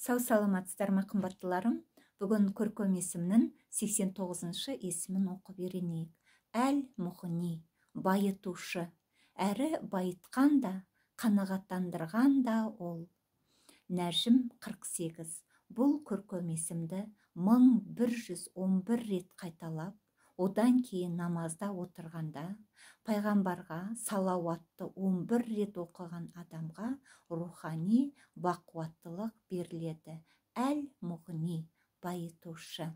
Сау саламатсыздар ма, қымбаттыларым? Бүгін көркем есімнің 89-шы есімін оқып үйренейік. Әл-Мұғни, байытушы, әрі байытқан да, қанағаттандырған да ол. Нәжім 48. Бұл көркем есімді 1111 рет қайталап, одан кейін намазда отырғанда пайғамбарға салауатты 11 рет оқыған адамға рухани бақуаттылық беріледі. Әл-Мұғни, байытушы.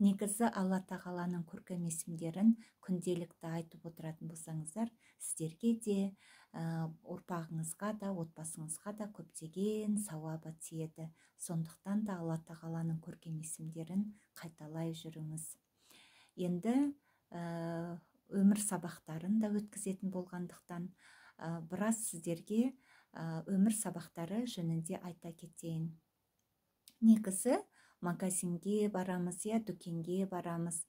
Негізі Алла Тағаланың көркем есімдерін күнделікті айтып отыратын болсаңыздар, сіздерге де, ұрпағыңызға да, отбасыңызға да көптеген сауабы тиеді. Сондықтан да Алла Тағаланың көркем есімдерін қайталай жүріңіз. Енді өмір сабақтарын да өткізетін болғандықтан, біраз сіздерге өмір сабақтары жөнінде айта кетейін. Негізі магазинге барамыз, я дүкенге барамыз,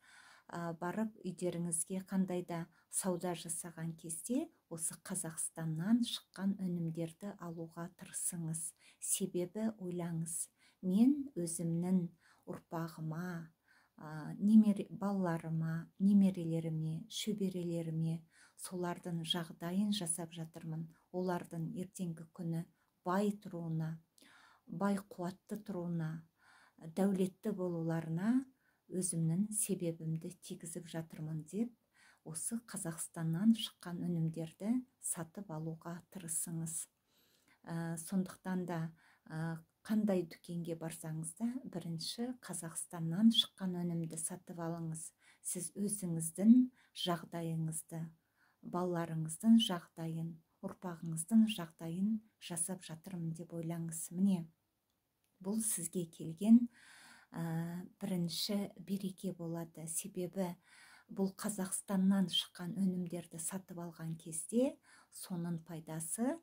барып үйлеріңізге қандай да сауда жасаған кезде осы Қазақстаннан шыққан өнімдерді алуға тырысыңыз. Себебі ойлаңыз, мен өзімнің ұрпағыма, балаларыма, немерелеріме, шөберелеріме солардың жағдайын жасап жатырмын. Олардың ертеңгі күні бай тұруына, бай қуатты тұруына, дәулетті болуларына өзімнің себебімді тигізіп жатырмын деп, осы Қазақстаннан шыққан өнімдерді сатып алуға тырысыңыз. Сондықтан да қандай дүкенге барсаңыз да, бірінші Қазақстаннан шыққан өнімді сатып алыңыз. Сіз өзіңіздің жағдайыңызды, балаларыңыздың жағдайын, ұрпағыңыздың жағдайын жасап жатырмын деп ойлаңыз. Міне, бұл сізге келген бірінші береке болады. Себебі бұл Қазақстаннан шыққан өнімдерді сатып алған кезде соның пайдасы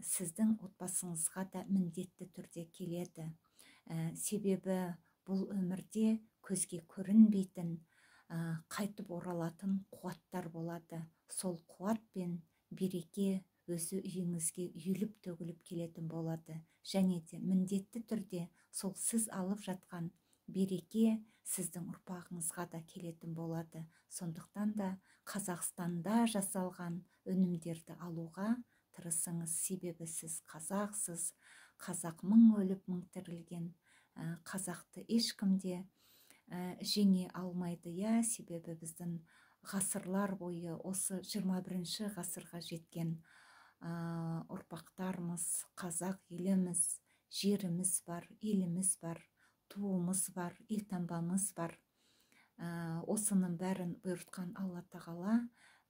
сіздің отбасыңызға да міндетті түрде келеді. Себебі бұл өмірде көзге көрінбейтін, қайтып оралатын қуаттар болады. Сол қуат пен береке өзі үйіңізге үйіліп төгіліп келетін болады. Және де міндетті түрде сол сіз алып жатқан береке сіздің ұрпағыңызға да келетін болады. Сондықтан да Қазақстанда жасалған өнімдерді алуға тырысыңыз. Себебі сіз қазақсыз, қазақ мың өліп мың тірілген, қазақты ешкім де жеңе алмайды, я, себебі біздің ғасырлар бойы осы 21-ші ғасырға жеткен ұрпақтарымыз, қазақ еліміз, жеріміз бар, еліміз бар, туымыз бар, елтаңбамыз бар. Осының бәрін бұйыртқан Алла Тағала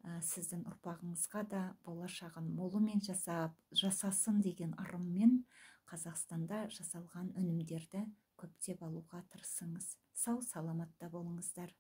сіздің ұрпағыңызға да болашағын молымен жасасын деген ырыммен Қазақстанда жасалған өнімдерді көптеп алуға тырысыңыз. Сау саламатта болыңыздар.